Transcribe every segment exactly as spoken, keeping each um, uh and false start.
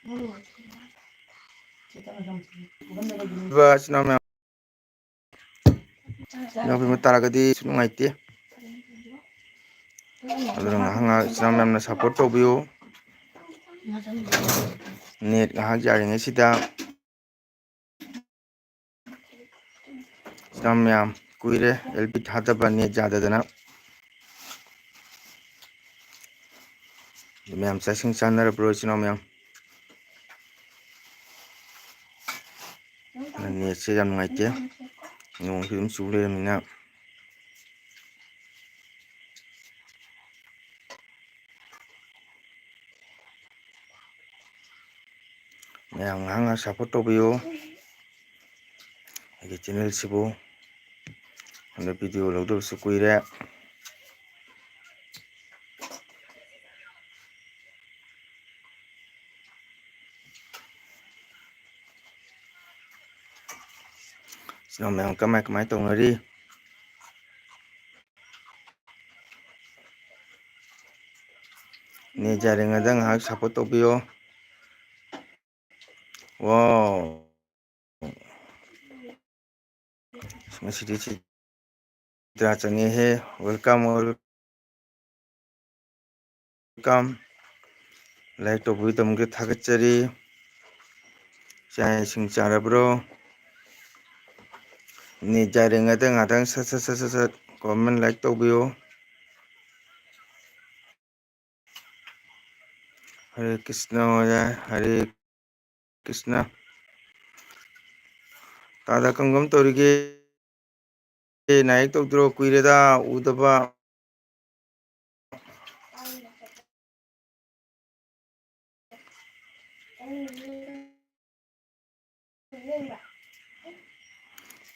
ꯏꯆꯤꯟ ꯏꯅꯥꯎ ꯃꯌꯥꯝ, ꯏꯅꯥꯎꯄꯤ ꯑꯃ ꯇꯥꯔꯒꯗꯤ ꯁꯨ ꯅꯨꯡꯉꯥꯏꯇꯦ꯫ ꯑꯗꯨꯅ ꯉꯥꯏꯍꯥꯛ ꯉꯥꯏꯍꯥꯛ ꯏꯆꯤꯟ ꯏꯅꯥꯎ ꯃꯌꯥꯝꯅ ꯁꯞꯄꯣꯔꯠ ꯇꯧꯕꯤꯌꯨ꯫ ꯅꯦꯠ ꯉꯥꯏꯍꯥꯛ ꯌꯥꯔꯤꯉꯩꯁꯤꯗ꯫ ꯏꯆꯤꯟ ꯏꯅꯥꯎ ꯃꯌꯥꯝ, ꯀꯨꯏꯔꯦ ꯑꯦꯜ ꯄꯤ ꯊꯥꯗꯕ, ꯅꯦꯠ ꯌꯥꯗꯗꯅ꯫ ꯃꯌꯥꯝ ꯆꯥꯛ ꯏꯁꯤꯡ ꯆꯥꯅꯔꯕ꯭ꯔꯣ, ꯏꯆꯤꯟ ꯏꯅꯥꯎ ꯃꯌꯥꯝ? ꯅꯦꯠꯁꯦ ꯌꯥꯝ ꯅꯨꯡꯉꯥꯏꯇꯦ, ꯅꯣꯡꯁꯨ ꯑꯗꯨꯝ ꯆꯨ ꯂꯩꯔꯕꯅꯤꯅ꯫ ꯃꯌꯥꯝ ꯉꯥꯏꯍꯥꯛ ꯉꯥꯏꯍꯥꯛ ꯁꯞꯄꯣꯔꯠ ꯇꯧꯕꯤꯌꯨ ꯑꯩꯒꯤ ꯆꯦꯅꯦꯜꯁꯤꯕꯨ꯫ ꯍꯟꯗꯛ ꯚꯤꯗꯤꯑꯣ ꯂꯧꯗꯕꯁꯨ ꯀꯨꯏꯔꯦ꯫ ꯏꯆꯤꯟ ꯏꯅꯥꯎ ꯃꯌꯥꯝ ꯀꯃꯥꯏ ꯀꯃꯥꯏ ꯇꯧꯅꯔꯤ? ꯅꯦꯠ ꯌꯥꯔꯤꯉꯩꯗ ꯉꯥꯏꯍꯥꯛ ꯁꯞꯄꯣꯔꯠ ꯇꯧꯕꯤꯌꯣ꯫ ꯋꯥꯎ꯫ ꯉꯁꯤꯗꯤ ꯆꯤꯇ꯭ꯔꯥ ꯆꯪꯉꯦꯍꯦ꯫ Welcome, welcome꯫ Like ꯇꯧꯕꯤꯗꯕꯒꯤ ꯊꯥꯒꯠꯆꯔꯤ꯫ ꯆꯥꯛ ꯏꯁꯤꯡ ꯆꯥꯔꯕ꯭ꯔꯣ? ꯅꯦꯠ ꯌꯥꯔꯤꯉꯩꯗ ꯉꯥꯛꯇꯪ ꯁꯠ ꯁꯠ ꯁꯠ ꯁꯠ ꯁꯠ comment, like ꯇꯧꯕꯤꯌꯨ꯫ ꯍꯔꯦ ꯀ꯭ꯔꯤꯁꯅ ꯑꯣꯖꯥ, ꯍꯔꯦ ꯀ꯭ꯔꯤꯁꯅ꯫ ꯇꯥꯗ ꯀꯔꯝ ꯀꯔꯝ ꯇꯧꯔꯤꯒꯦ? ꯅꯥꯏꯛ ꯇꯧꯗ꯭ꯔꯣ? ꯀꯨꯏꯔꯦꯗ ꯎꯗꯕ꯫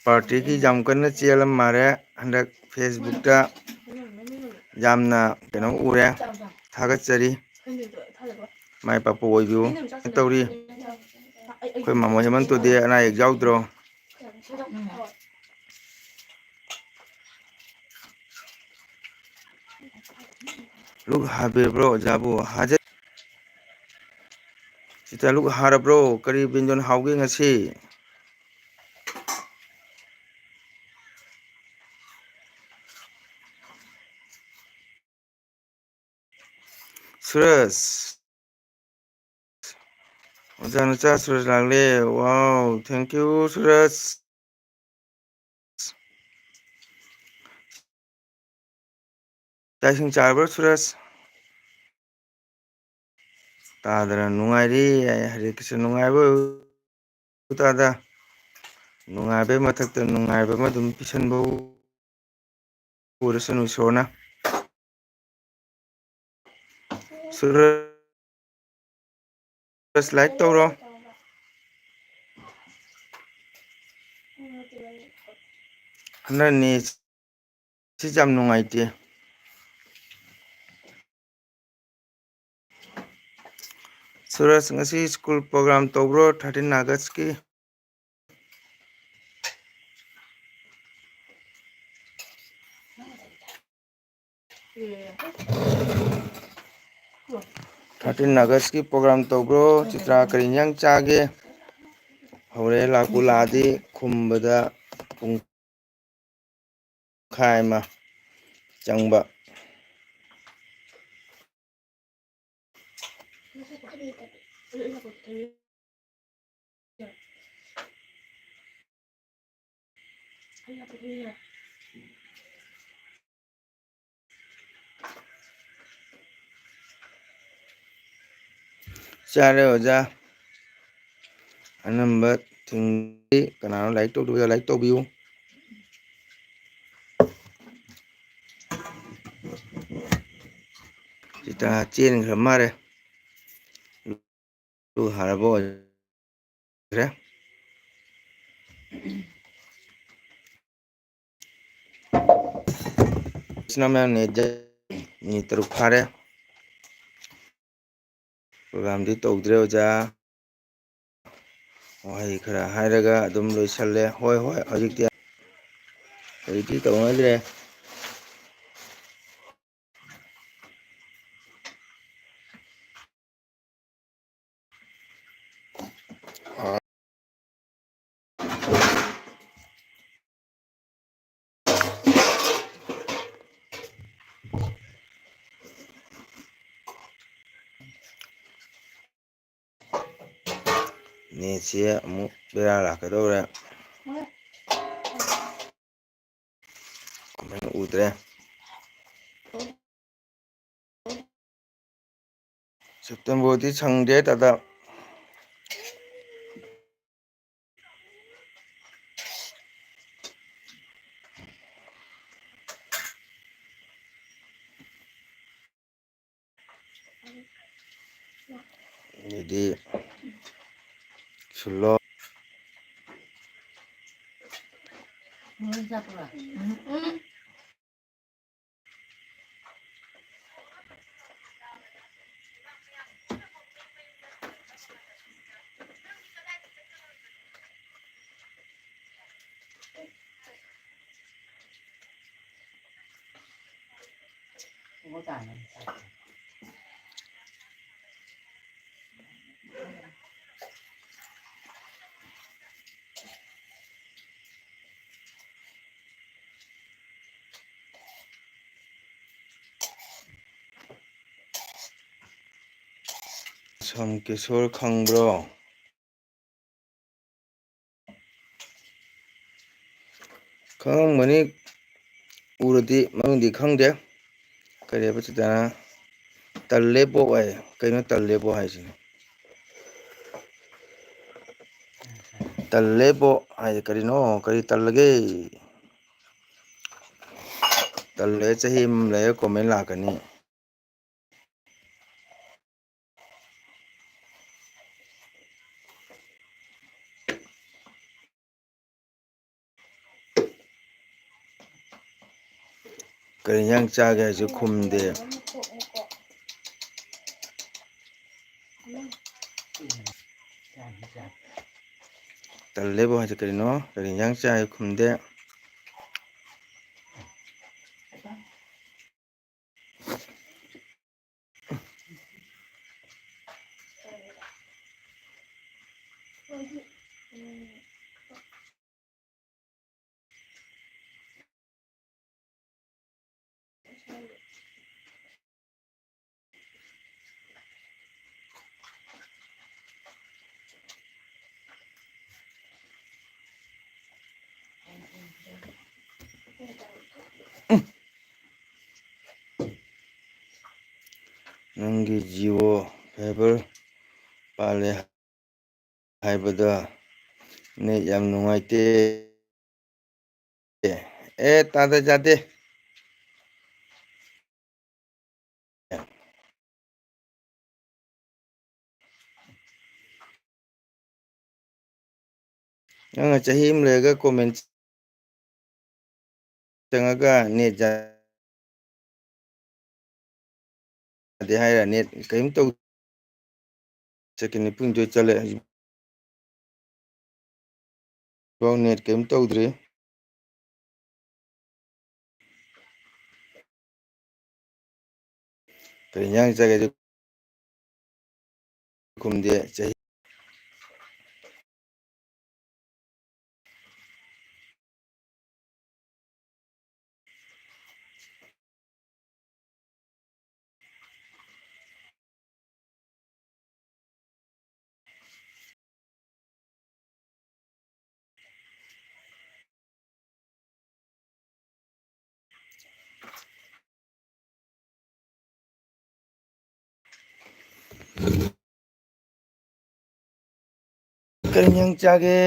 ꯄꯥꯔꯇꯤꯒꯤ ꯌꯥꯝ ꯀꯟꯅ ꯆꯦꯜꯂ ꯃꯥꯜꯂꯦ ꯍꯟꯗꯛ ꯐꯦꯁꯕꯨꯛꯇ꯫ ꯌꯥꯝꯅ ꯀꯩꯅꯣ ꯎꯔꯦ, ꯊꯥꯒꯠꯆꯔꯤ꯫ ꯃꯥꯏ ꯄꯥꯛꯄ ꯑꯣꯏꯕꯤꯌꯨ꯫ ꯇꯧꯔꯤ꯫ ꯑꯩꯈꯣꯏ ꯃꯥꯃꯣ ꯍꯦꯃꯟꯇꯣꯗꯤ ꯑꯅꯥ ꯑꯌꯦꯛ ꯌꯥꯎꯗ꯭ꯔꯣ? ꯂꯨꯛ ꯍꯥꯕꯤꯔꯕ꯭ꯔꯣ ꯑꯣꯖꯥꯕꯨ? ꯍꯥꯖ-, ꯆꯤꯇ꯭ꯔꯥ, ꯂꯨꯛ ꯍꯥꯔꯕ꯭ꯔꯣ? ꯀꯔꯤ ꯕ꯭ꯌꯟꯖꯟ ꯍꯥꯎꯒꯦ ꯉꯁꯤ? ꯁꯨꯔꯖ꯫ ꯑꯣꯖꯥ ꯅꯆꯥ ꯁꯨꯔꯖ ꯂꯥꯛꯂꯦ꯫ Wow, thank you, ꯁꯨꯔꯖ꯫ ꯆꯥꯛ ꯏꯁꯤꯡ ꯆꯥꯔꯕ꯭ꯔꯣ, ꯁꯨꯔꯖ? ꯇꯥꯗꯅ ꯅꯨꯡꯉꯥꯏꯔꯤ꯫ ꯍꯔꯦ ꯀ꯭ꯔꯤꯁꯅ, ꯅꯨꯡꯉꯥꯏꯕ ꯑꯣꯏꯌꯨ ꯇꯥꯗ꯫ ꯅꯨꯡꯉꯥꯏꯕꯩ ꯃꯊꯛꯇ ꯅꯨꯡꯉꯥꯏꯕ ꯑꯃ ꯑꯗꯨꯝ ꯄꯤꯁꯟꯕ ꯑꯣꯏꯔꯁꯅꯨ ꯏꯁꯣꯔꯅ꯫ ꯁꯨꯔꯖ, ꯂꯥꯏꯛ ꯇꯧꯔꯣ꯫ ꯍꯟꯗꯛ ꯅꯦꯠꯁꯤ ꯌꯥꯝ ꯅꯨꯡꯉꯥꯏꯇꯦ꯫ ꯁꯨꯔꯖ, ꯉꯁꯤ ꯁ꯭ꯀꯨꯜ ꯄ꯭ꯔꯣꯒ꯭ꯔꯥꯝ ꯇꯧꯕ꯭ꯔꯣ, ꯊꯥꯔꯇꯤꯟ ꯑꯥꯒꯁꯀꯤ? ꯊꯥꯔꯇꯤꯟ ꯑꯥꯒꯁꯀꯤ ꯄ꯭ꯔꯣꯒ꯭ꯔꯥꯝ ꯇꯧꯕ꯭ꯔꯣ? ꯆꯤꯇ꯭ꯔꯥ, ꯀꯔꯤ ꯏꯟꯖꯥꯡ ꯆꯥꯒꯦ? ꯍꯧꯔꯦ, ꯂꯥꯛꯄꯨ ꯂꯥꯛꯑꯗꯤ ꯈꯨꯝꯕꯗ ꯄꯨꯡ ꯈꯥꯏ ꯑꯃ ꯆꯪꯕ꯫ ꯆꯥꯔꯦ ꯑꯣꯖꯥ꯫ ꯑꯅꯝꯕ ꯊꯤꯡꯗꯤ ꯀꯅꯥꯅꯣ ꯂꯥꯏꯔꯤꯛ ꯇꯧꯗꯕ? ꯂꯥꯏꯔꯤꯛ ꯇꯧꯕꯤꯌꯨ꯫ ꯁꯤꯗ ꯆꯦꯟꯈ꯭ꯔ ꯃꯥꯜꯂꯦ꯫ ꯑꯗꯨ ꯍꯥꯏꯔꯕ ꯑꯣꯏꯈ꯭ꯔꯦ꯫ ꯁꯤꯅ ꯃꯌꯥꯝ ꯅꯦꯠ ꯃꯤꯅꯤꯠ ꯇꯔꯨꯛ ꯐꯥꯔꯦ꯫ ꯄ꯭ꯔꯣꯒ꯭ꯔꯥꯝꯗꯤ ꯇꯧꯗ꯭ꯔꯦ ꯑꯣꯖꯥ꯫ ꯋꯥꯍꯩ ꯈꯔ ꯍꯥꯏꯔꯒ ꯑꯗꯨꯝ ꯂꯣꯏꯁꯜꯂꯦ꯫ ꯍꯣꯏ, ꯍꯣꯏ, ꯍꯧꯖꯤꯛꯇꯤ, ꯍꯧꯖꯤꯛꯇꯤ ꯇꯧꯅꯗ꯭ꯔꯦ꯫ ꯅꯦꯠꯁꯦ ꯑꯃꯨꯛ ꯕꯦꯔꯥ ꯂꯥꯛꯀꯗꯧꯔꯦ꯫ ꯀꯃꯥꯏꯅ ꯎꯗ꯭ꯔꯦ꯫ ꯁꯦꯞꯇꯦꯝꯕꯔꯗꯤ ꯁꯪꯗꯦ ꯇꯥꯗ꯫ ꯑꯗꯩꯗꯤ ꯁꯨꯜꯂꯣ꯫ ꯁꯝ ꯀꯦꯁꯣꯔ ꯈꯪꯕ꯭ꯔꯣ? ꯈꯪꯉꯝꯒꯅꯤ, ꯎꯔꯗꯤ, ꯃꯃꯤꯡꯗꯤ ꯈꯪꯗꯦ꯫ ꯀꯔꯤꯕ ꯆꯤꯇꯥꯅ? ꯇꯜꯂꯦꯕꯣ ꯍꯥꯏ꯫ ꯀꯩꯅꯣ ꯇꯜꯂꯦꯕꯣ ꯍꯥꯏꯁꯤꯅ? ꯇꯜꯂꯦꯕꯣ ꯍꯥꯏꯁꯦ ꯀꯔꯤꯅꯣ? ꯀꯔꯤ ꯇꯜꯂꯒꯦ? ꯇꯜꯂꯦ, ꯆꯍꯤ ꯑꯃ ꯂꯩꯔ comment ꯂꯥꯛꯀꯅꯤ꯫ ꯀꯔꯤ ꯏꯟꯖꯥꯡ ꯆꯥꯒꯦ ꯍꯥꯏꯁꯨ ꯈꯨꯝꯗꯦ꯫ ꯇꯜꯂꯦꯕꯣ ꯍꯥꯏꯁꯦ ꯀꯔꯤꯅꯣ? ꯀꯔꯤ ꯏꯟꯖꯥꯡ ꯆꯥꯏ ꯈꯨꯝꯗꯦ꯫ ꯅꯪꯒꯤ Jio fiber ꯄꯥꯜꯂꯦ ꯍꯥꯏꯕꯗ ꯅꯦꯠ ꯌꯥꯝ ꯅꯨꯡꯉꯥꯏꯇꯦ꯫ ꯑꯦ, ꯇꯥꯗ ꯌꯥꯗꯦ꯫ ꯅꯪꯅ ꯆꯍꯤ ꯑꯃ ꯂꯩꯔꯒ comment ꯆꯪꯉꯒ ꯅꯦꯠ ꯌꯥꯗꯦ ꯍꯥꯏꯔ? ꯅꯦꯠ ꯀꯔꯤꯝ ꯇꯧ-, ꯆꯠꯀꯅꯤ, ꯄꯨꯡ ꯇꯔꯦꯠ ꯆꯠꯂꯦ ꯍꯧꯖꯤꯛꯐꯥꯎ ꯅꯦꯠ ꯀꯔꯤꯝ ꯇꯧꯗ꯭ꯔꯤ꯫ ꯀꯔꯤ ꯏꯟꯖꯥꯡ ꯆꯥꯒꯦ? ꯈꯨꯝꯗꯦ꯫ ꯆꯍꯤ ꯀꯔꯤ ꯏꯟꯖꯥꯡ ꯆꯥꯒꯦ?